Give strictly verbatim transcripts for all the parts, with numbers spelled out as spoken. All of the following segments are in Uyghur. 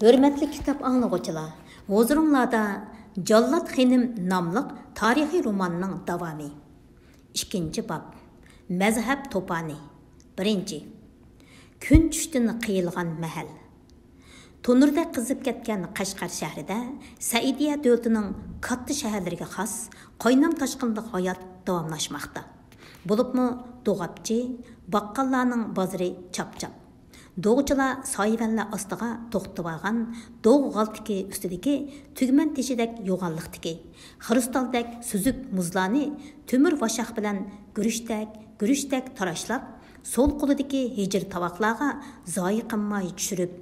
ھۆرمەتلىك كىتاب ئاڭلىغۇچىلار، ھۇزۇرۇڭلاردا جاللات خېنىم ناملىق تارىخىي روماننىڭ داۋامى. ئىككىنچى باب. مەزھەپ توپانى. بىرىنچى. كۈن چۈشتىن قىيىلغان مەھەل. تونۇردەك قىزىپ كەتكەن قەشقەر شەھىرىدە سەئىدىيە دۆلىتىنىڭ كاتتا شەھەرلىرىگە خاس قاينام تاشقىنلىق ھايات داۋاملاشماقتا. بولۇپمۇ دوغاپچى، باققاللارنىڭ بازىرى چاپ-چاپ. دوغىچىلار سايىۋەنلەر ئاستىغا توختىۋالغان دوغ غالتىكى ئۈستىدىكى تۈگمەن تېشىدەك يوغانلىقتىكى، خرۇستالدەك سۈزۈك مۇزلارنى تۆمۈر ۋاشاق بىلەن گۈرۈچتەك، گۈرۈچتەك تاراشلاپ، سول قولىدىكى ھېجىر تاۋاقلارغا زايە قىلماي چۈشۈرۈپ،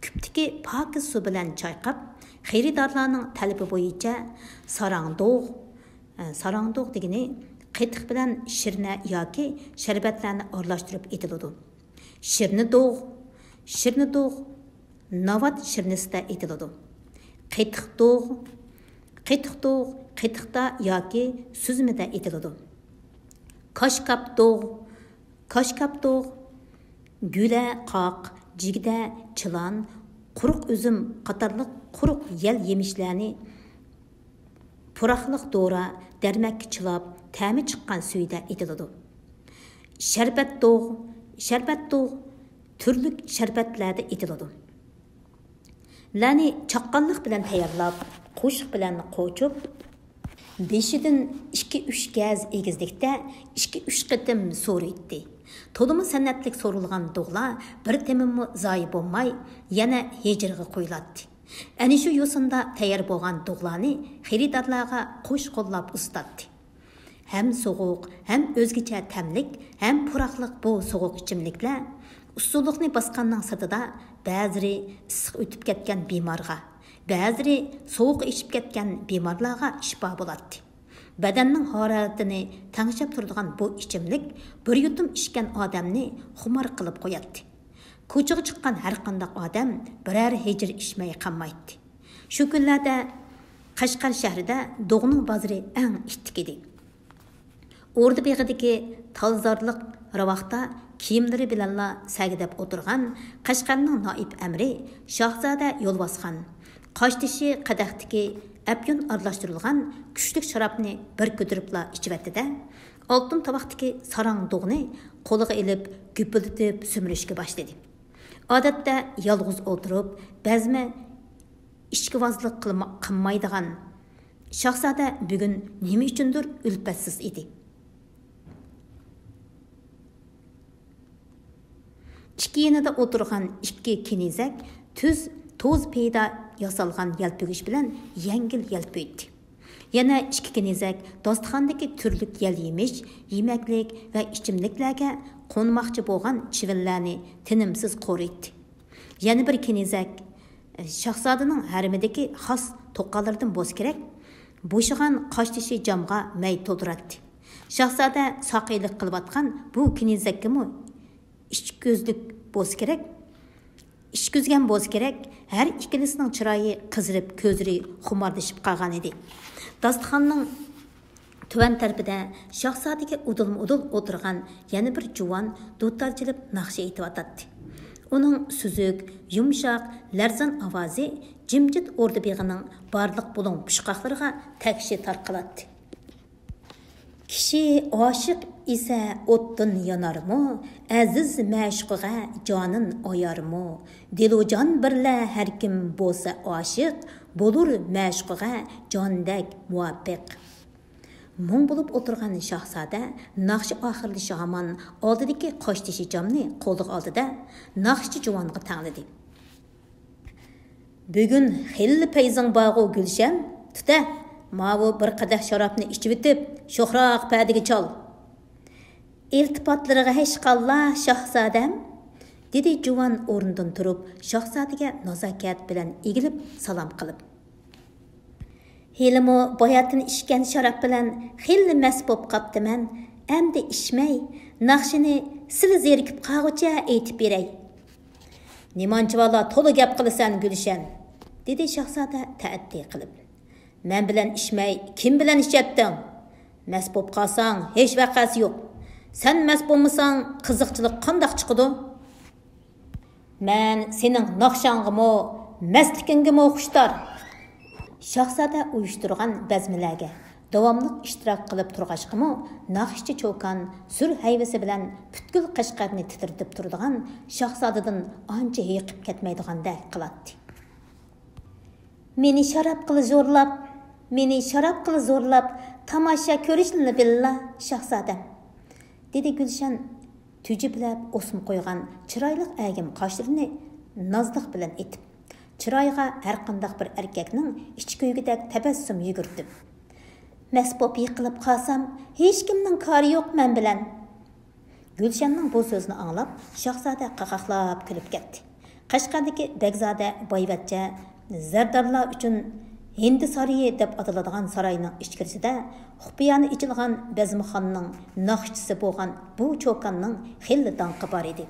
كۈپتىكى پاكىز سۇ بىلەن چايقاپ، خېرىدارلارنىڭ تەلىپى بويىچە ساراڭ دوغ، ئە، ساراڭ دوغ دېگىنى قېتىق بىلەن شىرنە ياكى شەربەتلەرنى ئارىلاشتۇرۇپ ئېتىلىدۇ. شىرنە دوغ، شىرنە دوغ، ناۋات شىرنىسىدە ئېتىلىدۇ. قېتىق دوغ، قېتىق دوغ، قېتىقتا ياكى سۈزمىدە ئېتىلىدۇ. كاشكاپ دوغ، كاشكاپ دوغ، گۈلە، قاق، جىگدە، چىلان، قۇرۇق ئۈزۈم قاتارلىق قۇرۇق يەل يېمىشلەرنى پۇراقلىق دورا، دەرمەككە چىلاپ، تەمى چىققان سۈيىدە ئېتىلىدۇ. شەربەت دوغ، شەربەت دوغ، تۈرلۈك شەربەتلەردە ئېتىلىدۇ. لەنى چاققانلىق بىلەن تەييارلاپ، قوشۇق بىلەن قوچۇپ، بېشىدىن ئىككى-ئۈچ گەز ئېگىزلىكتە ئىككى-ئۈچ قېتىم سورۇيتتى. تولىمۇ سەنئەتلىك سورۇلغان دوغلار بىر تېمىمۇ زايە بولماي، يەنە ھېجىرغا قويۇلاتتى. ئەنە شۇ يوسۇندا تەييار بولغان دوغلارنى خېرىدارلارغا قوش قوللاپ ئۇزىتاتتى. ھەم سوغۇق، ھەم ئۆزگىچە تەملىك، ھەم پۇراقلىق بۇ سوغۇق ئىچىملىكلەر ئۇسسۇلۇقنى باسقاننىڭ سىرتىدا، بەزىلىرى ئىسسىق ئۆتۈپ كەتكەن بىمارغا، بەزىلىرى سوغۇق ئىچىپ كەتكەن بىمارلارغا شىپا بولاتتى. بەدەننىڭ ھارارىتىنى تەڭشەپ تۇرىدىغان بۇ ئىچىملىك بىر يۇتۇم ئىچكەن ئادەمنى خۇمار قىلىپ قوياتتى. كوچىغا چىققان ھەرقانداق ئادەم بىرەر ھېجىر ئىچمەي قالمايتتى. شۇ كۈنلەردە قەشقەر شەھىرىدە دوغنىڭ بازىرى ئەڭ ئىتتىك ئىدى. ئوردا بېغىدىكى تالزارلىق راۋاقتا كىيىملىرى بىلەنلا سەگىدەپ ئولتۇرغان قەشقەرنىڭ نائىب ئەمىرى شاھزادە يولۋاسخان قاشتېشى قەدەھتىكى ئەپيۈن ئارىلاشتۇرۇلغان كۈچلۈك شارابنى بىر كۆتۈرۈپلا ئىچىۋەتتى-دە، ئالتۇن تاۋاقتىكى ساراڭ دوغنى قولىغا ئېلىپ، گۈپۈلدىتىپ سۈمۈرۈشكە باشلىدى. ئادەتتە يالغۇز ئولتۇرۇپ، بەزمە ئىچكىۋازلىق قىلما-، قىلمايدىغان شاھزادە بۈگۈن نېمە ئۈچۈندۇر ئۈلپەتسىز ئىدى. ئىككى يېنىدا ئولتۇرغان ئىككى كېنىزەك تۈز توز پېيىدا ياسالغان يەلپۈگۈچ بىلەن يەڭگىل يەلپۈيتتى. يەنە ئىككى كېنىزەك داستىخاندىكى تۈرلۈك يەل يېمىش، يېمەكلىك ۋە ئىچىملىكلەرگە قونماقچى بولغان چىۋىنلەرنى تىنىمسىز قورۇيتتى. يەنە بىر كېنىزەك شاھزادىنىڭ ھەرىمىدىكى خاس توقالىرىدىن بولسا كېرەك، بوشىغان قاشتېشى جامغا مەي تولدۇراتتى. شاھزادە ساقىيلىق قىلىۋاتقان بۇ كېنىزەككىمۇ ئىچكۆزلۈك بولسا كېرەك، ئىچكۈزگەن بولسا كېرەك، ھەر ئىككىلىسىنىڭ چىرايى قىزىرىپ، كۆزلىرى خۇمارلىشىپ قالغانىدى. داستىخاننىڭ تۆۋەن تەرىپىدە شاھزادىگە ئۇدۇلمۇ ئۇدۇل ئولتۇرغان يەنە بىر جۇۋان دۇتار چېلىپ ناخشا ئېيتىۋاتاتتى. ئۇنىڭ سۈزۈك، يۇمشاق، لەرزان ئاۋازى جىمجىت ئوردا بېغىنىڭ بارلىق بۇلۇڭ پۇچقاقلىرىغا تەكشى تارقىلاتتى. كىشى ئاشىق ئىسە ئوتتىن يانارمۇ، ئەزىز مەشۇقىغا جانىن ئايارمۇ؟ دىلۇ جان بىرلە ھەركىم بولسا ئاشىق، بولۇر مەشۇقىغا جاندەك مۇۋاپىق. مۇڭ بولۇپ ئولتۇرغان شاھزادە ناخشا ئاخىرلىشى ھامان ئالدىدىكى قاشتېشى جامنى قولىغا ئالدى-دە، ناخشىچى جۇۋانغا تەڭلىدى. بۈگۈن خېلىلا پەيزىڭ بارغۇ، گۈلشەن؟ تۇتە، ماۋۇ بىر قەدەھ شارابنى ئىچىۋېتىپ، شوخراق پەدىگە چال. ئىلتىپاتلىرىغا ھەشقاللا، شاھزادەم، دېدى جۇۋان ئورنىدىن تۇرۇپ، شاھزادىگە نازاكەت بىلەن ئېگىلىپ سالام قىلىپ. ھېلىمۇ باياتىن ئىچكەن شاراب بىلەن خېلىلا مەست بولۇپ قاپتىمەن. ئەمدى ئىچمەي، ناخشىنى سىلى زېرىكىپ قالغۇچە ئېيتىپ بېرەي. نېمانچىۋالا تولا گەپ قىلىسەن، گۈلشەن، دېدى شاھزادە تەئەددى قىلىپ. مەن بىلەن ئىچمەي، كىم بىلەن ئىچەتتىڭ؟ مەست بولۇپ قالساڭ، ھېچ ۋەقەسى يوق. سەن مەست بولمىساڭ، قىزىقچىلىق قانداق چىقىدۇ؟ مەن سېنىڭ ناخشاڭغىمۇ، مەستلىكىڭگىمۇ خۇشتار! شاھزادە ئۇيۇشتۇرغان بەزمىلەرگە داۋاملىق ئىشتىراك قىلىپ تۇرغاچقىمۇ، ناخشىچى چوكان سۈر ھەيۋىسى بىلەن پۈتكۈل قەشقەرنى تىترىتىپ تۇرىدىغان شاھزادىدىن ئانچە ھېيىقىپ كەتمەيدىغاندەك قىلاتتى. مېنى شارابقىلا زورلاپ، مېنى شارابقىلا زورلاپ، تاماشا كۆرۈشنىلا بىللا، شاھزادەم، دېدى گۈلشەن تۈجۈپلەپ ئوسما قويغان چىرايلىق ئەگىم قاشلىرىنى نازلىق بىلەن ئېتىپ. چىرايىغا ھەرقانداق بىر ئەركەكنىڭ ئىچى كۆيگۈدەك تەبەسسۇم يۈگۈرتۈپ. مەست بولۇپ يىقىلىپ قالسام، ھېچكىمنىڭ كارى يوق مەن بىلەن. گۈلشەننىڭ بۇ سۆزىنى ئاڭلاپ، شاھزادە قاقاقلاپ كۈلۈپ كەتتى. قەشقەردىكى بەگزادە بايۋەچچە زەردارلار ئۈچۈن ھىندى سارىيى دەپ ئاتىلىدىغان ساراينىڭ ئىچكىرىسىدە خۇپىيانە ئېچىلغان بەزمىخانىنىڭ ناخشىچىسى بولغان بۇ چوكاننىڭ خېلى داڭقى بار ئىدى.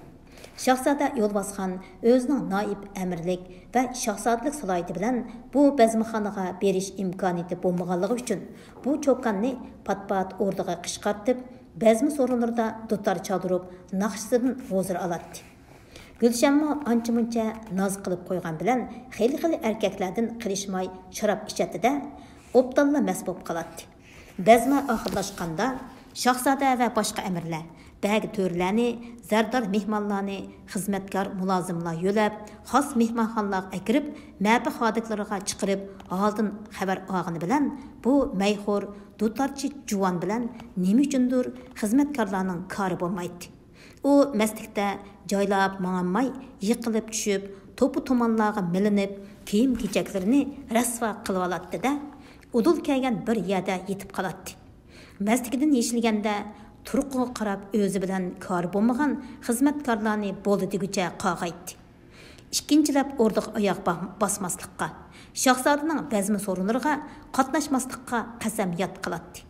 شاھزادە يولۋاسخان ئۆزىنىڭ نائىب ئەمىرلىك ۋە شاھزادىلىك سالاھىيىتى بىلەن بۇ بەزمىخانىغا بېرىش ئىمكانىيىتى بولمىغانلىقى ئۈچۈن، بۇ چوكاننى پات-پات ئوردىغا قىچقارتىپ، بەزمە سورۇنلىرىدا دۇتار چالدۇرۇپ، ناخشىسىدىن ھۇزۇر ئالاتتى. گۈلشەنمۇ ئانچە-مۇنچە ناز قىلىپ قويغان بىلەن خېلى-خېلى ئەركەكلەردىن قېلىشماي شاراب ئىچەتتى-دە، ئوبدانلا مەست بولۇپ قالاتتى. بەزمە ئاخىرلاشقاندا، شاھزادە ۋە باشقا ئەمىرلەر بەگ تۆرىلەرنى، زەردار مېھمانلارنى خىزمەتكار مۇلازىملار يۆلەپ، خاس مېھمانخانىلارغا ئەكىرىپ، مەپە خادىكلىرىغا چىقىرىپ، ھالدىن خەۋەر ئالغىنى بىلەن، بۇ مەيخور دۇتارچى جۇۋان بىلەن نېمە ئۈچۈندۇر خىزمەتكارلارنىڭ كارى بولمايتتى. ئۇ مەستلىكتە جايلاپ ماڭالماي، يىقىلىپ چۈشۈپ، توپا-تومانلارغا مىلىنىپ، كىيىم-كېچەكلىرىنى رەسۋا قىلىۋالاتتى-دە، ئۇدۇل كەلگەن بىر يەردە يېتىپ قالاتتى. مەستلىكىدىن يېشىلگەندە، تۇرقىغا قاراپ ئۆزى بىلەن كارى بولمىغان خىزمەتكارلارنى بولدى دېگۈچە قاغايتتى. ئىككىنچىلەپ ئوردىغا ئاياغ با-، باسماسلىققا، شاھزادىنىڭ بەزمە سورۇنلىرىغا قاتناشماسلىققا قەسەم ياد قىلاتتى.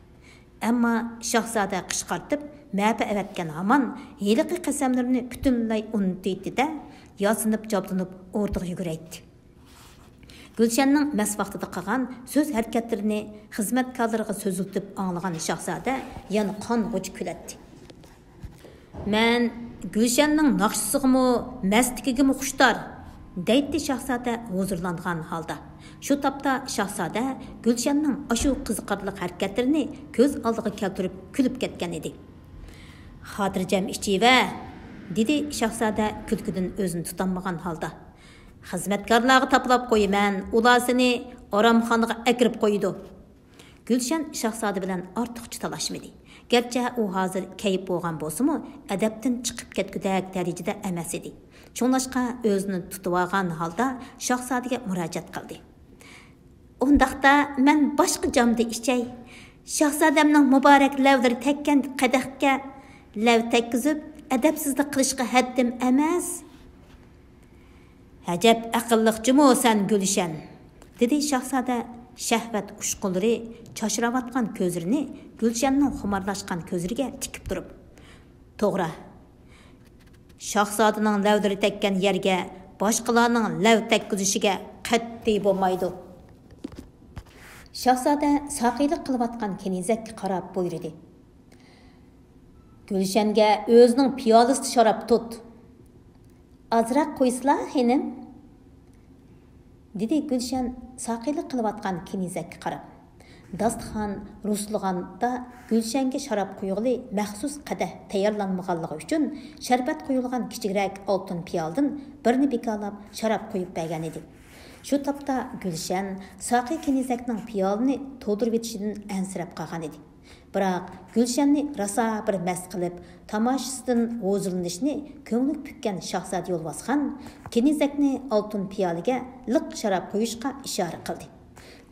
ئەمما شاھزادە قىچقارتىپ مەپە ئەۋەتكەن ھامان ھېلىقى قەسەملىرىنى پۈتۈنلەي ئۇنتۇيتتى-دە، ياسىنىپ-جابدۇنۇپ ئوردىغا يۈگۈرەيتتى. گۈلشەننىڭ مەست ۋاقتىدا قىلغان سۆز ھەرىكەتلىرىنى خىزمەتكارلىرىغا سۆزلىتىپ ئاڭلىغان شاھزادە يەنە قان غۇچ كۈلەتتى. مەن گۈلشەننىڭ ناخشىسىغىمۇ، مەستلىكىگىمۇ خۇشتار، دەيتتى شاھزادە ھۇزۇرلانغان ھالدا. شۇ تاپتا شاھزادە گۈلشەننىڭ ئاشۇ قىزىقارلىق ھەرىكەتلىرىنى كۆز ئالدىغا كەلتۈرۈپ كۈلۈپ كەتكەن ئىدى. خاتىرجەم ئىچىۋە، دېدى شاھزادە كۈلكىدىن ئۆزىنى تۇتالمىغان ھالدا. خىزمەتكارلارغا تاپىلاپ قويىمەن، ئۇلار سېنى ئارامخانىغا ئەكىرىپ قويىدۇ. گۈلشەن شاھزادە بىلەن ئارتۇقچە تالاشمىدى. گەرچە ئۇ ھازىر كەيپ بولغان بولسىمۇ، ئەدەپتىن چىقىپ كەتكۈدەك دەرىجىدە ئەمەس ئىدى. شۇڭلاشقا ئۆزىنى تۇتۇۋالغان ھالدا شاھزادىگە مۇراجىئەت قىلدى. ئۇنداقتا مەن باشقا جامدا ئىچەي. شاھزادەمنىڭ مۇبارەك لەۋلىرى تەگكەن قەدەھكە لەۋ تەگكۈزۈپ، ئەدەپسىزلىك قىلىشقا ھەددىم ئەمەس. ئەجەب ئەقىللىق جۇمۇ سەن، گۈلشەن، دېدى شاھزادە شەھۋەت ئۇچقۇنلىرى چاچراۋاتقان كۆزلىرىنى گۈلشەننىڭ خۇمارلاشقان كۆزلىرىگە تىكىپ تۇرۇپ. توغرا. شاھزادىنىڭ لەۋلىرى تەگكەن يەرگە باشقىلارنىڭ لەۋ تەگكۈزۈشىگە قەتئىي بولمايدۇ. شاھزادە ساقىيلىق قىلىۋاتقان كېنىزەككە قاراپ بۇيرۇدى. گۈلشەنگە ئۆزىنىڭ پىيالىسىدا شاراب تۇت. ئازراق قويسىلا، خېنىم، دېدى گۈلشەن ساقىيلىق قىلىۋاتقان كېنىزەككە قاراپ. داستىخان رۇسلىغاندا گۈلشەنگە شاراب قۇيغىلى مەخسۇس قەدەھ تەييارلانمىغانلىقى ئۈچۈن، شەربەت قۇيۇلغان كىچىكرەك ئالتۇن پىيالىدىن بىرنى بىكارلاپ شاراب قۇيۇپ بەرگەن ئىدى. شۇ تاپتا گۈلشەن ساقىي كېنىزەكنىڭ پىيالىنى تولدۇرۇۋېتىشىدىن ئەنسىرەپ قالغان ئىدى. بىراق گۈلشەننى راسا بىر مەست قىلىپ، تاماشىسىدىن ھۇزۇرلىنىشنى كۆڭلىگە پۈككەن شاھزادە يولۋاسخان كېنىزەكنى ئالتۇن پىيالىگە لىق شاراب قۇيۇشقا ئىشارە قىلدى.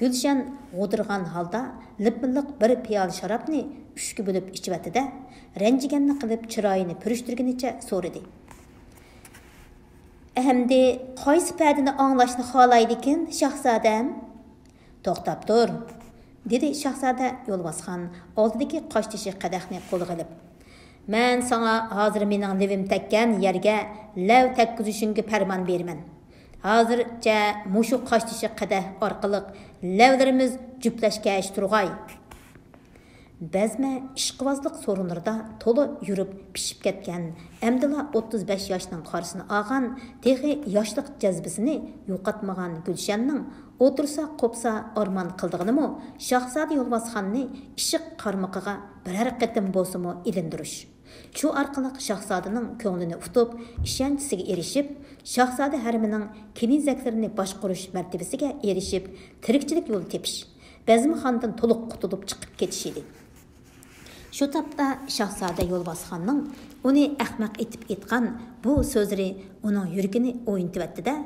گۈلشەن غودۇرغان ھالدا لىپمۇ لىق بىر پىيالە شارابنى ئۈچكە بۆلۈپ ئىچىۋەتتى-دە، رەنجىگەننى قىلىپ چىرايىنى پۈرۈشتۈرگىنىچە سورىدى. ئەمدى قايسى پەدىنى ئاڭلاشنى خالايدىكىن، شاھزادەم؟ توختاپ تۇر، دېدى شاھزادە يولۋاسخان ئالدىدىكى قاشتېشى قەدەھنى قولىغا ئېلىپ. مەن ساڭا ھازىر مېنىڭ لېۋىم تەگكەن يەرگە لەۋ تەگكۈزۈشۈڭگە پەرمان بېرىمەن. ھازىرچە مۇشۇ قاشتېشى قەدەھ ئارقىلىق لەۋلىرىمىز جۈپلەشكەچ تۇرغاي. بەزمە ئىشقىۋازلىق سورۇنلىرىدا تولا يۈرۈپ پىشىپ كەتكەن، ئەمدىلا ئوتتۇز بەش ياشنىڭ قارىسىنى ئالغان، تېخى ياشلىق جەزبىسىنى يوقاتمىغان گۈلشەننىڭ ئولتۇرسا قوپسا ئارمان قىلىدىغىنىمۇ شاھزادە يولۋاسخاننى ئىشق قارمىقىغا بىرەر قېتىم بولسىمۇ ئىلىندۇرۇش. شۇ ئارقىلىق شاھزادىنىڭ كۆڭلىنى ئۇتۇپ، ئىشەنچىسىگە ئېرىشىپ، شاھزادە ھەرىمىنىڭ كېنىزەكلىرىنى باشقۇرۇش مەرتىۋىسىگە ئېرىشىپ، تىرىكچىلىك يولى تېپىش، بەزمىخانىدىن تولۇق قۇتۇلۇپ چىقىپ كېتىش ئىدى. شۇ تاپتا شاھزادە يولۋاسخاننىڭ ئۇنى ئەخمەق ئېتىپ ئېيتقان بۇ سۆزلىرى ئۇنىڭ يۈرىكىنى ئوينىتىۋەتتى-دە،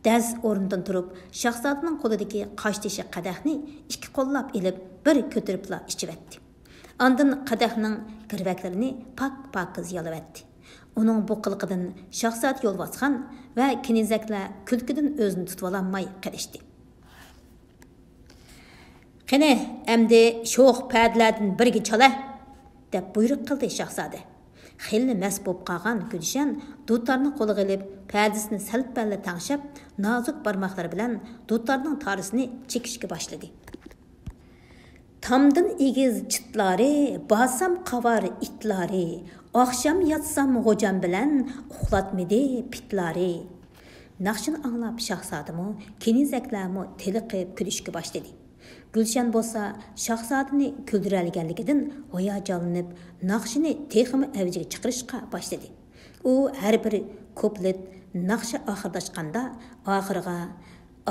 دەز ئورنىدىن تۇرۇپ، شاھزادىنىڭ قولىدىكى قاشتېشى قەدەھنى ئىككى قوللاپ ئېلىپ، بىر كۆتۈرۈپلا ئىچىۋەتتى. ئاندىن قەدەھنىڭ گىرۋەكلىرىنى پاك-پاكىز يالىۋەتتى. ئۇنىڭ بۇ قىلىقىدىن شاھزادە يولۋاسخان ۋە كېنىزەكلەر كۈلكىدىن ئۆزىنى تۇتۇۋالالماي قېلىشتى. «قېنى، ئەمدى شوخ پەدىلەردىن بىرگە چالە!» دەپ بۇيرۇق قىلدى شاھزادە. خېلى مەست بولۇپ قالغان گۈلشەن دۇتارنى قولىغا ئېلىپ، پەدىسىنى سەل-پەللا تەڭشەپ، نازۇك بارماقلىرى بىلەن دۇتارنىڭ تارىسىنى چېكىشكە باشلىدى. تامدىن ئېگىز چىتلارى، بارسام قاۋار ئىتلارى، ئاخشام ياتسام غوجام بىلەن، ئۇخلاتمىدى پىتلارى. ناخشىنى ئاڭلاپ شاھزادىمۇ، كېنىزەكلەرمۇ تېلىقىپ كۈلۈشكە باشلىدى. گۈلشەن بولسا شاھزادىنى كۈلدۈرەلىگەنلىكىدىن ھاياجانلىنىپ، ناخشىنى تېخىمۇ ئەۋجىگە چىقىرىشقا باشلىدى. ئۇ ھەر بىر كۇپلېت ناخشا ئاخىرلاشقاندا ئاخىرىغا،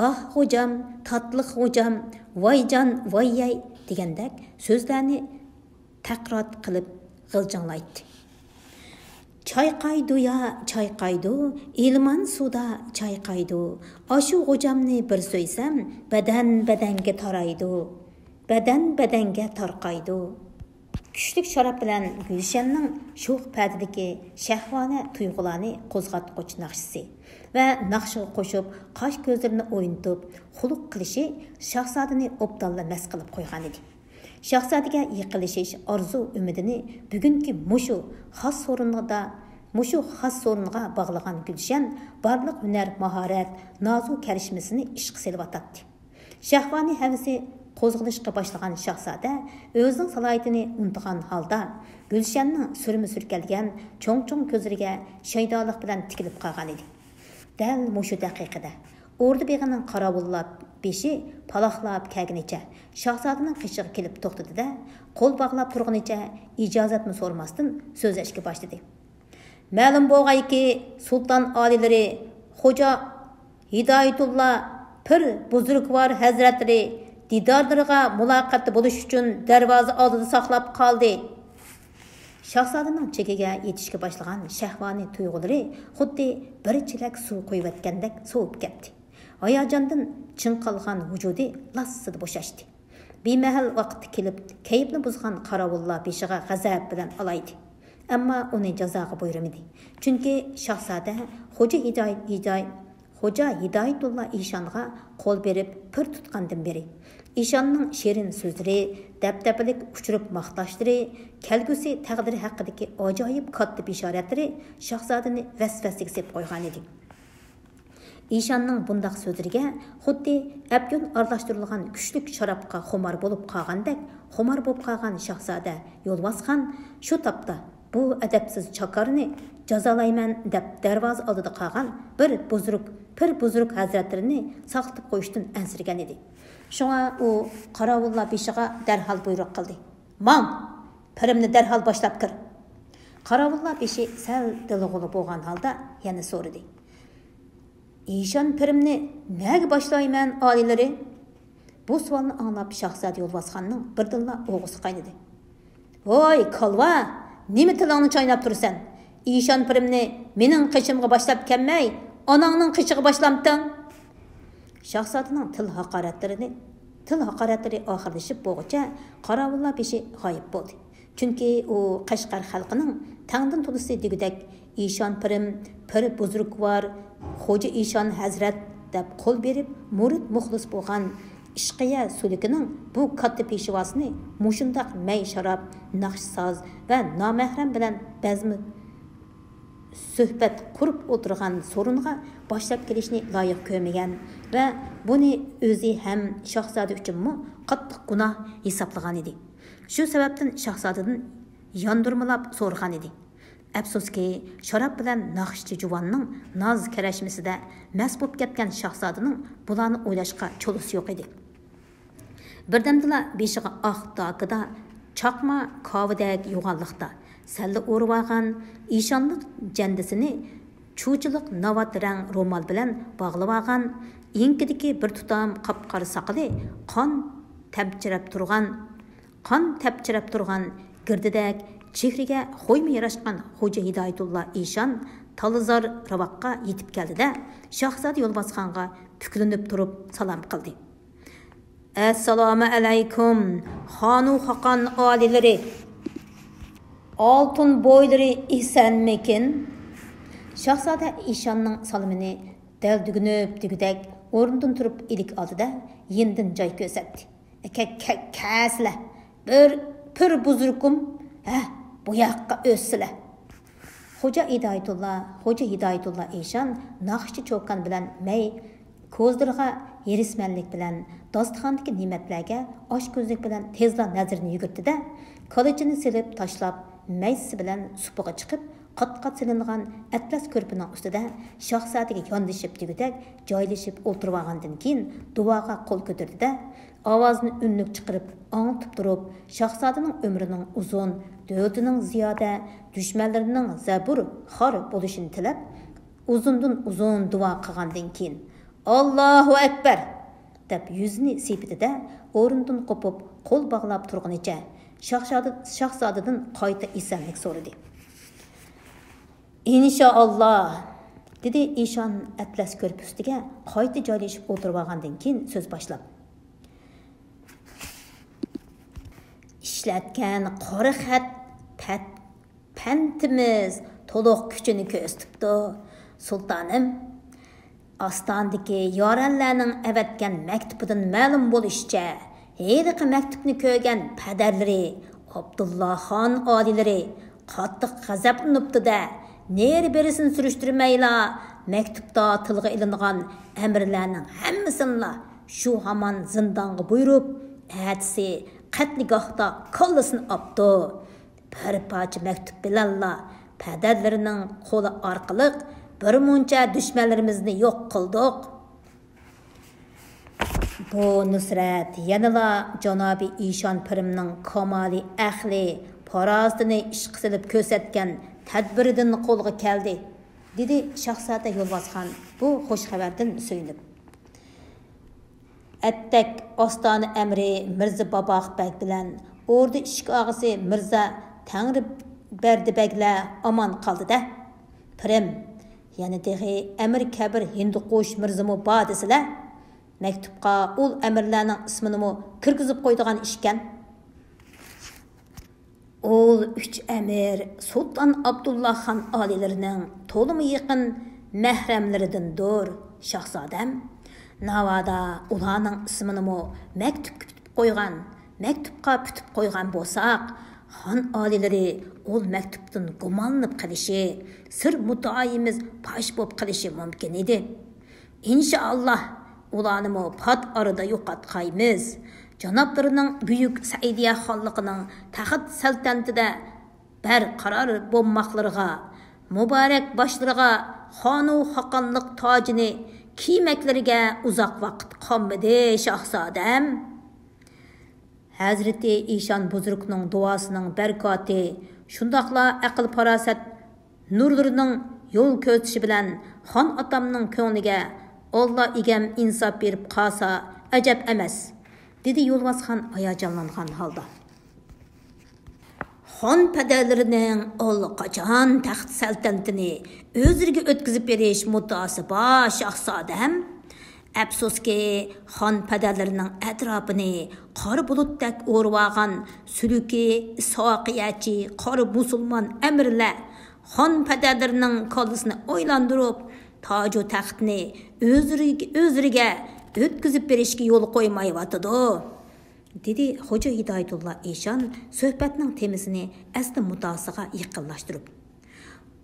«ئاھ غوجام، تاتلىق غوجام، ۋايجان، ۋاييەي» دېگەندەك سۆزلەرنى تەكرار قىلىپ غىلجىڭلايتتى. «چايقايدۇ يا، چايقايدۇ، ئىلمان سۇدا چايقايدۇ. ئاشۇ غوجامنى بىر سۆيسەم، بەدەن بەدەنگە تارايدۇ، بەدەن بەدەنگە تارقايدۇ.» كۈچلۈك شاراب بىلەن گۈلشەننىڭ شوخ پەدىدىكى شەھۋانە تۇيغۇلارنى قوزغاتقۇچ ناخشىسى ۋە ناخشىغا قوشۇپ قاش-كۆزلىرىنى ئوينىتىپ خۇلۇق قىلىشى شاھزادىنى ئوبدانلا مەست قىلىپ قويغانىدى. شاھزادىگە يېقىنلىشىش ئارزۇ-ئۈمىدىنى بۈگۈنكى مۇشۇ خاس سورۇندا، مۇشۇ خاس سورۇنغا باغلىغان گۈلشەن بارلىق ھۈنەر، ماھارەت، نازۇ كەرىشمىسىنى ئىشقا سېلىۋاتاتتى. شەھۋانىي ھەۋىسى قوزغىلىشقا باشلىغان شاھزادە ئۆزىنىڭ سالاھىيىتىنى ئۇنتۇغان ھالدا، گۈلشەننىڭ سۈرمە سۈركەلگەن چوڭ-چوڭ كۆزلىرىگە شەيدالىق بىلەن تىكىلىپ قالغانىدى. دەل مۇشۇ دەقىقىدە، ئوردا بېغىنىڭ قاراۋۇللار بېشى پالاقلاپ كەلگىنىچە، شاھزادىنىڭ قېشىغا كېلىپ توختىدى-دە، قول باغلاپ تۇرغىنىچە ئىجازەتمۇ سورىماستىن سۆزلەشكە باشلىدى. مەلۇم بولغايكى، سۇلتان ئالىيلىرى، خوجا ھىدايىتۇللا پىر بۇزرۇگۋار ھەزرەتلىرى دىدارلىرىغا مۇلاقاتتا بولۇش ئۈچۈن دەرۋازا ئالدىدا ساقلاپ قالدى. شاھزادىنىڭ چېكىگە يېتىشكە باشلىغان شەھۋانىي تۇيغۇلىرى خۇددى بىر چېلەك سۇ قۇيۇۋەتكەندەك سوۋۇپ كەتتى. ھاياجاندىن چىڭقالغان ۋۇجۇدى لاسسىدە بوشاشتى. بىمەھەل ۋاقىتتا كېلىپ، كەيپنى بۇزغان قاراۋۇللار بېشىغا غەزەپ بىلەن ئالايدى. ئەمما ئۇنى جازاغا بۇيرۇمىدى. چۈنكى شاھزادە خوجا ھىدايەت، ھىدايەت، خوجا ھىدايەتۇللا ئىشانغا قول بېرىپ پىر تۇتقاندىن بېرى، ئىشاننىڭ شېرىن سۆزلىرى، دەبدەبىلىك ئۇچۇرۇپ ماختاشلىرى، كەلگۈسى تەقدىرى ھەققىدىكى ئاجايىپ كاتتا بېشارەتلىرى شاھزادىنى ۋەسۋەسىگە سېلىپ قويغانىدى. ئىشاننىڭ بۇنداق سۆزلىرىگە خۇددى ئەپيۈن ئارىلاشتۇرۇلغان كۈچلۈك شارابقا خۇمار بولۇپ قالغاندەك خۇمار بولۇپ قالغان شاھزادە يولۋاسخان شۇ تاپتا، «بۇ ئەدەپسىز چاكارنى جازالايمەن» دەپ، دەرۋازا ئالدىدا قالغان بىر بۇزرۇك، پىر بۇزرۇك ھەزرەتلىرىنى ساقلىتىپ قويۇشتىن ئەنسىرىگەنىدى. شۇڭا ئۇ قاراۋۇللار بېشىغا دەرھال بۇيرۇق قىلدى: «ماڭ! پىرىمنى دەرھال باشلاپ كىر!» قاراۋۇللار بېشى سەل دىلغۇلى بولغان ھالدا يەنە سورىدى: «ئىشان پىرىمنى نەگە باشلايمەن، ئالىيلىرى؟» بۇ سوئالنى ئاڭلاپ شاھزادە يولۋاسخاننىڭ بىردىنلا ئوغۇسى قاينىدى. «ھوي، كالۋا! نېمە تىلىڭنى چايناپ تۇرىسەن؟ ئىشان پىرىمنى مېنىڭ قېشىمغا باشلاپ كەلمەي، ئاناڭنىڭ قېشىغا باشلامتىڭ؟» شاھزادىنىڭ تىل ھاقارەتلىرىنى، تىل ھاقارەتلىرى ئاخىرلىشىپ بولغۇچە قاراۋۇللار بېشى غايىب بولدى. چۈنكى ئۇ قەشقەر خەلقىنىڭ تەڭدىن تولىسى دېگۈدەك «ئىشان پىرىم، پىر بۇزرۇگۋار، خوجا ئىشان ھەزرەت» دەپ قول بېرىپ، مۇرىت مۇخلىس بولغان ئىشقىيە سۈلۈكىنىڭ بۇ كاتتا پېشۋاسىنى مۇشۇنداق مەي شاراب، ناخشا ساز ۋە نامەھرەم بىلەن بەزمە سۆھبەت قۇرۇپ ئولتۇرغان سورۇنغا باشلاپ كېلىشنى لايىق كۆرمىگەن ۋە بۇنى ئۆزى ھەم شاھزادە ئۈچۈنمۇ قاتتىق گۇناھ ھېسابلىغانىدى. شۇ سەۋەبتىن شاھزادىدىن ياندۇرمىلاپ سورىغان ئىدى. ئەپسۇسكى، شاراب بىلەن ناخشىچى جۇۋاننىڭ ناز كەرەشمىسىدە مەست بولۇپ كەتكەن شاھزادىنىڭ بۇلارنى ئويلاشقا چولىسى يوق ئىدى. بىردەمدىلا بېشىغا ئاق داكىدا، چاقما كاۋىدەك يوغانلىقتا سەللە ئورىۋالغان، ئىشانلىق جەندىسىنى چۇچىلىق ناۋات رەڭ رومال بىلەن باغلىۋالغان، ئېڭىكىدىكى بىر تۇتام قاپقارا ساقىلى قان تەمچىرەپ تۇرغان، قان تەپچىرەپ تۇرغان گىردىدەك چېھرىگە خويمۇ ياراشقان خوجا ھىدايەتۇللا ئىشان تالىزار راۋاققا يېتىپ كەلدى-دە، شاھزادە يولۋاسخانغا پۈكلىنىپ تۇرۇپ سالام قىلدى. ئەسسالامۇ ئەلەيكۇم، خانۇ خاقان ئالىيلىرى، ئالتۇن بويلىرى ئېسەنمىكىن؟ شاھزادە ئىشاننىڭ سالىمىنى دەل دۈگۈنۈپ دېگۈدەك ئورنىدىن تۇرۇپ ئىلىك ئالدىدا يېنىدىن جاي كۆرسەتتى. كە-، كە-، كەسىلە، بىر پىر بۇزرۇكۇم، ھە، بۇ ياققا ئۆتسىلە. خوجا ھىدايەتۇللا، خوجا ھىدايەتۇللا ئىشان ناخشىچى چوكان بىلەن مەي كوزىلىرىغا ھېرىسمەنلىك بىلەن، داستىخاندىكى نېمەتلەرگە ئاچكۆزلۈك بىلەن تېزلا نەزىرىنى يۈگۈرتتى-دە، قىلىچىنى سېلىپ تاشلاپ، مەيسىسى بىلەن سۇپىغا چىقىپ، قات-قات سېلىنغان ئەتلەس كۆرپىنىڭ ئۈستىدە شاھزادىگە ياندىشىپ دېگۈدەك جايلىشىپ ئولتۇرۇۋالغاندىن كېيىن، دۇئاغا قول كۆتۈردى-دە، ئاۋازىنى ئۈنلۈك چىقىرىپ ئاڭلىتىپ تۇرۇپ، شاھزادىنىڭ ئۆمرىنىڭ ئۇزۇن، دۆلىتىنىڭ زىيادە، دۈشمەنلىرىنىڭ زەبۇر، خار بولۇشىنى تىلەپ، ئۇزۇندىن ئۇزۇن دۇئا قىلغاندىن كېيىن، «ئاللاھۇ ئەكبەر!» دەپ يۈزىنى سېپىدى-دە، ئورنىدىن قوپۇپ، قول باغلاپ تۇرغىنىچە، شاھزادە-، شاھزادىدىن قايتا ئېسەنلىك سورىدى. «ئىنشائاللا!» دېدى ئىشان ئەتلەس كۆرپە ئۈستىگە قايتا جايلىشىپ ئولتۇرۇۋالغاندىن كېيىن سۆز باشلاپ. «ئىشلەتكەن قارا خەت پەت-، پەنتىمىز تولۇق كۈچىنى كۆرسىتىپتۇ، سۇلتانىم. ئاستانىدىكى يارەنلەرنىڭ ئەۋەتكەن مەكتۇپىدىن مەلۇم بولۇشىچە، ھېلىقى مەكتۇپنى كۆرگەن پەدەرلىرى، ئابدۇللا خان ئالىيلىرى قاتتىق غەزەپلىنىپتۇ-دە، نېرى-بېرىسىنى سۈرۈشتۈرمەيلا، مەكتۇپتا تىلغا ئېلىنغان ئەمىرلەرنىڭ ھەممىسىنىلا شۇ ھامان زىندانغا بۇيرۇپ، ئەتىسى قەتلىگاھتا كاللىسىنى ئاپتۇ. بىر پارچە مەكتۇپ بىلەنلا پەدەرلىرىنىڭ قولى ئارقىلىق بىر مۇنچە دۈشمەنلىرىمىزنى يوق قىلدۇق. بۇ نۇسرەت يەنىلا جانابى ئىشان پىرىمنىڭ كامالى ئەقلى، پاراسىتىنى ئىشقا سېلىپ كۆرسەتكەن تەدبىرىدىن قولغا كەلدى»، دېدى شاھزادە يولۋاسخان بۇ خۇش خەۋەردىن سۆيۈنۈپ. ئەتتەك ئاستانە ئەمىرى مىرزا باباخ بەگ بىلەن ئوردا ئىشىك ئاغىسى مىرزا تەڭرىبەردى بەگلەر ئامان قالدى-دە. پىرىم، يەنە تېخى ئەمىر كەبىر ھىندىقۇش مىرزىمۇ بار دېسىلە. مەكتۇپقا ئۇل ئەمىرلەرنىڭ ئىسمىنىمۇ كىرگۈزۈپ قويىدىغان ئىشكەن. ئۇل ئۈچ ئەمىر سۇلتان ئابدۇللا خان ئالىيلىرىنىڭ تولىمۇ يېقىن مەھرەملىرىدىندۇر، شاھزادەم. ناۋادا ئۇلارنىڭ ئىسمىنىمۇ مەكتۇپقا پۈتۈپ قويغان، مەكتۇپقا پۈتۈپ قويغان بولساق، خان ئالىيلىرى ئۇل مەكتۇپتىن گۇمانلىنىپ قېلىشى، سىر مۇددىئايىمىز پاش بولۇپ قېلىشى مۇمكىن ئىدى. ئىنشائاللا، ئۇلارنىمۇ پات ئارىدا يوقاتقايمىز. جانابلىرىنىڭ بۈيۈك سەئىدىيە خانلىقىنىڭ تەخت سەلتەنىتىدە بەرقارار بولماقلىرىغا، مۇبارەك باشلىرىغا خانۇ خاقانلىق تاجىنى كىيمەكلىرىگە ئۇزاق ۋاقىت قالمىدى، شاھزادەم. ھەزرىتى ئىشان بۇزرۇكنىڭ دۇئاسىنىڭ بەرىكاتى، شۇنداقلا ئەقىل-پاراسەت نۇرلىرىنىڭ يول كۆرسىتىشى بىلەن خان ئاتامنىڭ كۆڭلىگە ئاللا ئىگەم ئىنساپ بېرىپ قالسا ئەجەب ئەمەس، دېدى يولۋاسخان ھاياجانلانغان ھالدا. خان پەدەرلىرىنىڭ ئاللىقاچان تەخت سەلتەنىتىنى ئۆزلىرىگە ئۆتكۈزۈپ بېرىش مۇددىئاسى بار، شاھزادەم. ئەپسۇسكى، خان پەدەرلىرىنىڭ ئەتراپىنى قارا بۇلۇتتەك ئورىۋالغان سۈلۈكى، ساقىيەتچى، قارا مۇسۇلمان ئەمىرلەر خان پەدەرلىرىنىڭ كاللىسىنى ئايلاندۇرۇپ، تاجۇ تەختنى ئۆزلىرىگە، ئۆزلىرىگە ئۆتكۈزۈپ بېرىشكە يول قويمايۋاتىدۇ، دېدى خوجا ھىدايەتۇللا ئىشان سۆھبەتنىڭ تېمىسىنى ئەسلى مۇددىئاسىغا يېقىنلاشتۇرۇپ.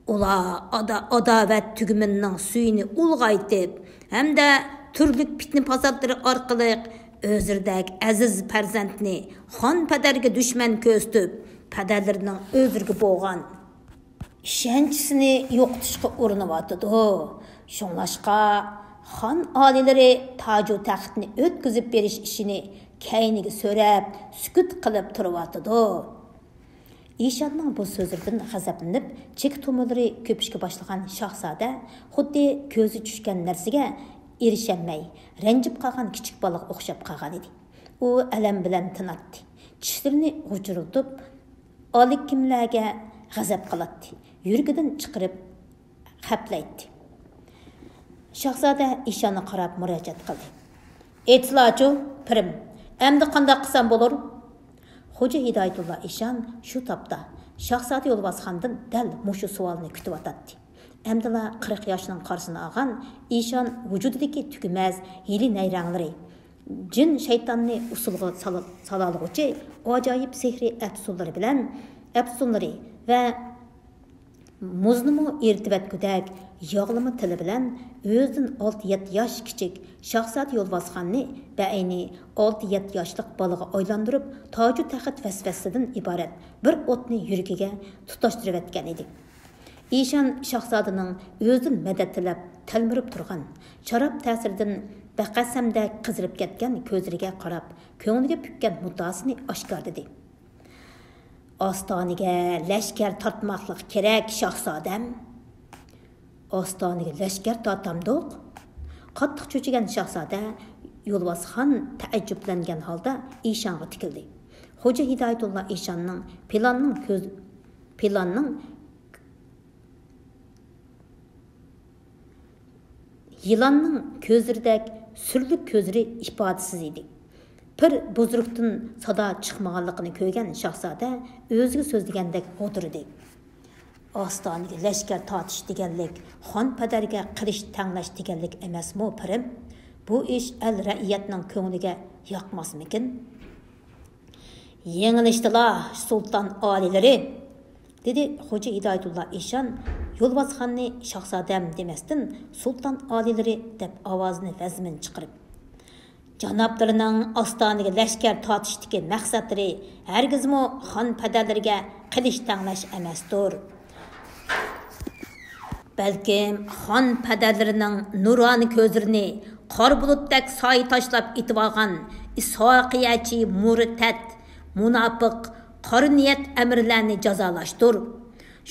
ئۇلار ئادا-، ئاداۋەت تۈگمىنىنىڭ سۈيىنى ئۇلغايتىپ ھەمدە تۈرلۈك پىتنە-پاساتلىرى ئارقىلىق ئۆزرىدەك ئەزىز پەرزەنتنى خان پەدەرگە دۈشمەن كۆرسىتىپ، پەدەرلىرىنىڭ ئۆزرىگە بولغان ئىشەنچىسىنى يوقىتىشقا ئۇرۇنۇۋاتىدۇ. شۇڭلاشقا، خان ئالىيلىرى تاجۇ تەختنى ئۆتكۈزۈپ بېرىش ئىشىنى كەينىگە سۆرەپ، سۈكۈت قىلىپ تۇرۇۋاتىدۇ. ئىشاننىڭ بۇ سۆزلىرىدىن غەزەپلىنىپ، چېكە تومۇرلىرى كۆپۈشكە باشلىغان شاھزادە خۇددى كۆزى چۈشكەن نەرسىگە ئېرىشەلمەي، رەنجىپ قالغان كىچىك بالىغا ئوخشاپ قالغانىدى. ئۇ ئەلەم بىلەن تىناتتى. چىشلىرىنى غۇچۇرلىتىپ، ئالىكىملەرگە غەزەپ قىلاتتى. يۈرىكىدىن چىقىرىپ خەپلەيتتى. شاھزادە ئىشانغا قاراپ مۇراجىئەت قىلدى. ئېيتسىلاچۇ، پىرىم، ئەمدى قانداق قىلسام بولۇر؟ خوجا ھىدايەتۇللا ئىشان شۇ تاپتا شاھزادە يولۋاسخاندىن دەل مۇشۇ سوئالنى كۈتۈۋاتاتتى. ئەمدىلا قىرىق ياشنىڭ قارىسىنى ئالغان ئىشان ۋۇجۇدىدىكى تۈگىمەس ھىيلە نەيرەڭلىرى، جىن شەيتاننى ئۇسسۇلغا سالا-، سالالىغۇچى ئاجايىپ سېھرىي ئەپسۇنلىرى بىلەن، ئەپسۇنلىرى ۋە مۇزنىمۇ ئېرىتىۋەتكۈدەك ياغلىما تىلى بىلەن ئۆزىدىن ئالتە يەتتە ياش كىچىك شاھزادە يولۋاسخاننى بەئەينى ئالتە يەتتە ياشلىق بالىغا ئايلاندۇرۇپ، تاجۇ تەخت ۋەسۋەسىدىن ئىبارەت بىر ئوتنى يۈرىكىگە تۇتاشتۇرۇۋەتكەن ئىدى. ئىشان شاھزادىنىڭ ئۆزىدىن مەدەت تىلەپ تەلمۈرۈپ تۇرغان، شاراب تەسىرىدىن بەقەسەمدەك قىزىرىپ كەتكەن كۆزلىرىگە قاراپ، كۆڭلىگە پۈككەن مۇددىئاسىنى ئاشكارىلىدى. ئاستانىگە لەشكەر تارتماقلىق كېرەك، شاھزادەم. ئاستانىگە لەشكەر تارتامدۇق؟ قاتتىق چۆچۈگەن شاھزادە يولۋاسخان تەئەججۈپلەنگەن ھالدا ئىشانغا تىكىلدى. خوجا ھىدايەتۇللا ئىشاننىڭ پىلاننىڭ كۆز-، پىلاننىڭ يىلاننىڭ كۆزلىرىدەك سۈرلۈك كۆزلىرى ئىپادىسىز ئىدى. پىر بۇزرۇكتىن سادا چىقمىغانلىقىنى كۆرگەن شاھزادە ئۆزىگە سۆزلىگەندەك غودۇرىدى. ئاستانىگە لەشكەر تارتىش دېگەنلىك خان پەدەرگە قىلىچ تەڭلەش دېگەنلىك ئەمەسمۇ، پىرىم؟ بۇ ئىش ئەل رەئىيەتنىڭ كۆڭلىگە ياقماسمىكىن؟ يېڭىلىشتىلا، سۇلتان ئالىيلىرى، دېدى خوجا ھىدايەتۇللا ئىشان يولۋاسخاننى شاھزادەم دېمەستىن، سۇلتان ئالىيلىرى دەپ ئاۋازىنى ۋەزمىن چىقىرىپ. جانابلىرىنىڭ ئاستانىگە لەشكەر تارتىشتىكى مەقسەتلىرى ھەرگىزمۇ خان پەدەرلىرىگە قىلىچ تەڭلەش ئەمەستۇر. بەلكىم خان پەدەرلىرىنىڭ نۇرانە كۆزلىرىنى قارا بۇلۇتتەك سايە تاشلاپ ئېتىۋالغان ئىسھاقىيەچى مۇرتەت، مۇناپىق، قارا نىيەت ئەمىرلەرنى جازالاشتۇر.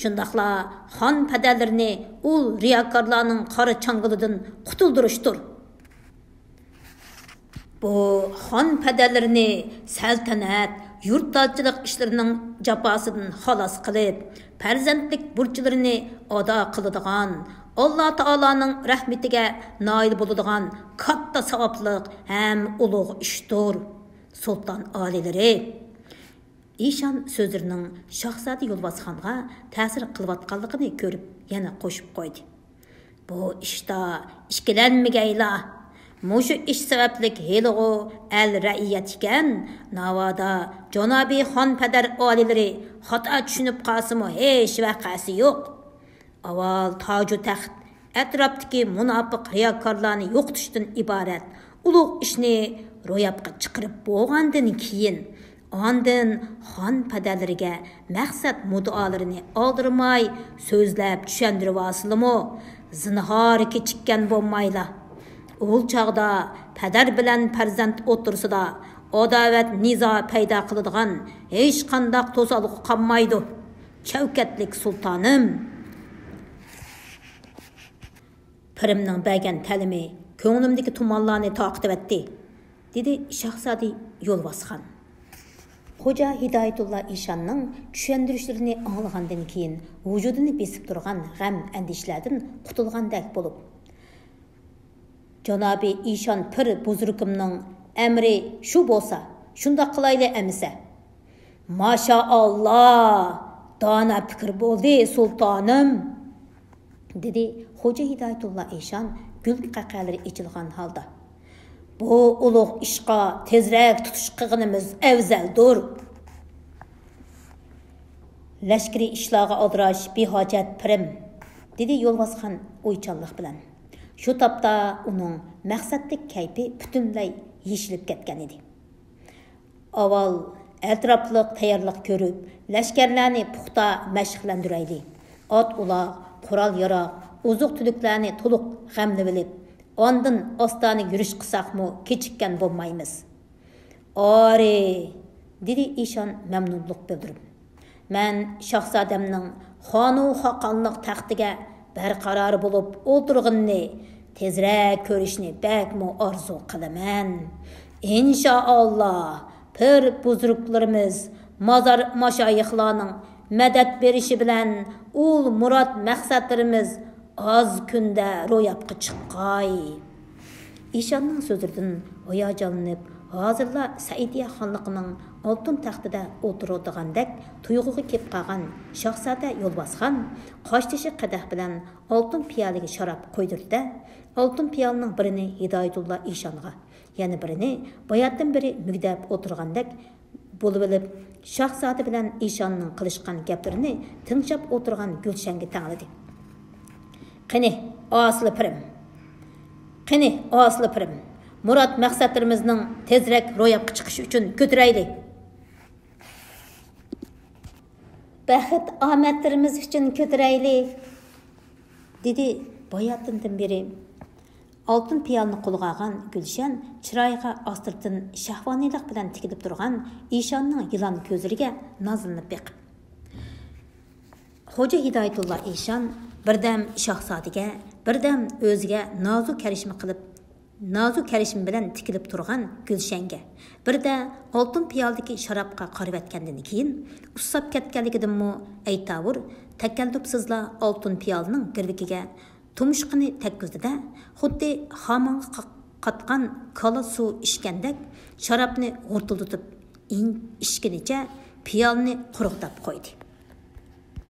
شۇنداقلا خان پەدەرلىرىنى ئۇل رىياكارلارنىڭ قارا چاڭگىلىدىن قۇتۇلدۇرۇشتۇر. بۇ خان پەدەرلىرىنى سەلتەنەت، يۇرتدارچىلىق ئىشلىرىنىڭ جاپاسىدىن خالاس قىلىپ، پەرزەنتلىك بۇرچلىرىنى ئادا قىلىدىغان، ئاللا تائالانىڭ رەھمىتىگە نائىل بولىدىغان كاتتا ساۋابلىق ھەم ئۇلۇغ ئىشتۇر، سۇلتان ئالىيلىرى. ئىشان سۆزلىرىنىڭ شاھزادە يولۋاسخانغا تەسىر قىلىۋاتقانلىقىنى كۆرۈپ، يەنە قوشۇپ قويدى. بۇ ئىشتا ئىككىلەنمىگەيلا. مۇشۇ ئىش سەۋەبلىك ھېلىغۇ ئەل رەئىيەت ئىكەن، ناۋادا جانابىي خان پەدەر ئالىيلىرى خاتا چۈشىنىپ قالسىمۇ ھېچ ۋەقەسى يوق. ئاۋۋال تاجۇ تەخت ئەتراپتىكى مۇناپىق رىياكارلارنى يوقىتىشتىن ئىبارەت ئۇلۇغ ئىشنى روياپقا چىقىرىپ بولغاندىن كېيىن، ئاندىن خان پەدەرلىرىگە مەقسەت مۇددىئالىرىنى ئالدىرىماي سۆزلەپ چۈشەندۈرۈۋالسىلىمۇ، زىنھار كېچىككەن بولمايلا. ئۇ چاغدا پەدەر بىلەن پەرزەنت ئوتتۇرىسىدا ئاداۋەت، نىزا پەيدا قىلىدىغان ھېچقانداق توسالغۇ قالمايدۇ. شەۋكەتلىك سۇلتانىم! پىرىمنىڭ بەرگەن تەلىمى كۆڭلۈمدىكى تۇمانلارنى تارقىتىۋەتتى، دېدى شاھزادە يولۋاسخان. خوجا ھىدايەتۇللا ئىشاننىڭ چۈشەندۈرۈشلىرىنى ئاڭلىغاندىن كېيىن، ۋۇجۇدىنى بېسىپ تۇرغان غەم-ئەندىشىلەردىن قۇتۇلغاندەك بولۇپ، جانابىي ئىشان پىر بۇزرۇكۇمنىڭ ئەمرى شۇ بولسا، شۇنداق قىلايلى ئەمىسە. ماشائاللا، دانا پىكىر بولدى، سۇلتانىم، دېدى خوجا ھىدايەتۇللا ئىشان گۈل قەقەلىرى ئېچىلغان ھالدا. بۇ ئۇلۇغ ئىشقا تېزرەك تۇتۇش قىلغىنىمىز ئەۋزەلدۇر. لەشكىرىي ئىشلارغا ئالدىراش بىھاجەت، پىرىم، دېدى يولۋاسخان ئويچانلىق بىلەن. شۇ تاپتا ئۇنىڭ مەقسەتلىك كەيپى پۈتۈنلەي يېشىلىپ كەتكەن ئىدى. ئاۋۋال ئەتراپلىق تەييارلىق كۆرۈپ، لەشكەرلەرنى پۇختا مەشىقلەندۈرەيلى. ئات-ئۇلاغ، قورال-ياراغ، ئوزۇق-تۈلۈكلەرنى تولۇق غەملىۋېلىپ، ئاندىن ئاستانە يۈرۈش قىلساقمۇ كېچىككەن بولمايمىز. ئارى! دېدى ئىشان مەمنۇنلۇق بىلدۈرۈپ. مەن شاھزادەمنىڭ خانۇ خاقانلىق تەختىگە بەرقارار بولۇپ ئولتۇرغىنىنى تېزرەك كۆرۈشنى بەكمۇ ئارزۇ قىلىمەن. ئىنشائاللا، پىر بۇزرۇكلىرىمىز، مازار ماشايىخلارنىڭ مەدەت بېرىشى بىلەن ئۇل مۇراد مەقسەتلىرىمىز ئاز كۈندە روياپقا چىققاي. ئىشاننىڭ سۆزلىرىدىن ھاياجانلىنىپ، ھازىرلا سەئىدىيە خانلىقىنىڭ ئالتۇن تەختىدە ئولتۇرىدىغاندەك تۇيغۇغا كېلىپ قالغان شاھزادە يولۋاسخان قاشتېشى قەدەھ بىلەن ئالتۇن پىيالىگە شاراب قۇيدۇردى-دە، ئالتۇن پىيالىنىڭ بىرىنى ھىدايەتۇللا ئىشانغا، يەنە بىرىنى باياتتىن بېرى مۈگدەپ ئولتۇرغاندەك بولۇۋېلىپ، شاھزادە بىلەن ئىشاننىڭ قىلىشقان گەپلىرىنى تىڭشاپ ئولتۇرغان گۈلشەنگە تەڭلىدى. قېنى، ئاسىلى پىرىم! قېنى، ئاسىلى پىرىم! مۇراد مەقسەتلىرىمىزنىڭ تېزرەك روياپقا چىقىشى ئۈچۈن كۆتۈرەيلى! بەخت ئامەتلىرىمىز ئۈچۈن كۆتۈرەيلى! دېدى باياتتىندىن بېرى ئالتۇن پىيالىنى قولىغا ئالغان گۈلشەن چىرايىغا ئاستىرتىن شەھۋانىيلىق بىلەن تىكىلىپ تۇرغان ئىشاننىڭ يىلان كۆزلىرىگە نازلىنىپ بېقىپ. خوجا ھىدايەتۇللا ئىشان بىردەم شاھزادىگە، بىردەم ئۆزىگە نازۇ كەرىشمە قىلىپ، نازۇ كەرىشمە بىلەن تىكىلىپ تۇرغان گۈلشەنگە، بىردە ئالتۇن پىيالىدىكى شارابقا قارىۋەتكەندىن كېيىن، ئۇسساپ كەتكەنلىكىدىنمۇ ئەيتاۋۇر تەكەللۇپسىزلا ئالتۇن پىيالىنىڭ گىرۋىكىگە تۇمشۇقىنى تەگكۈزدى-دە، خۇددى خامانغا قا-، قاتقان كالا سۇ ئىچكەندەك شارابنى غۇرتۇلدىتىپ ئىن-، ئىچكىنىچە پىيالىنى قۇرغۇتاپ قويدى.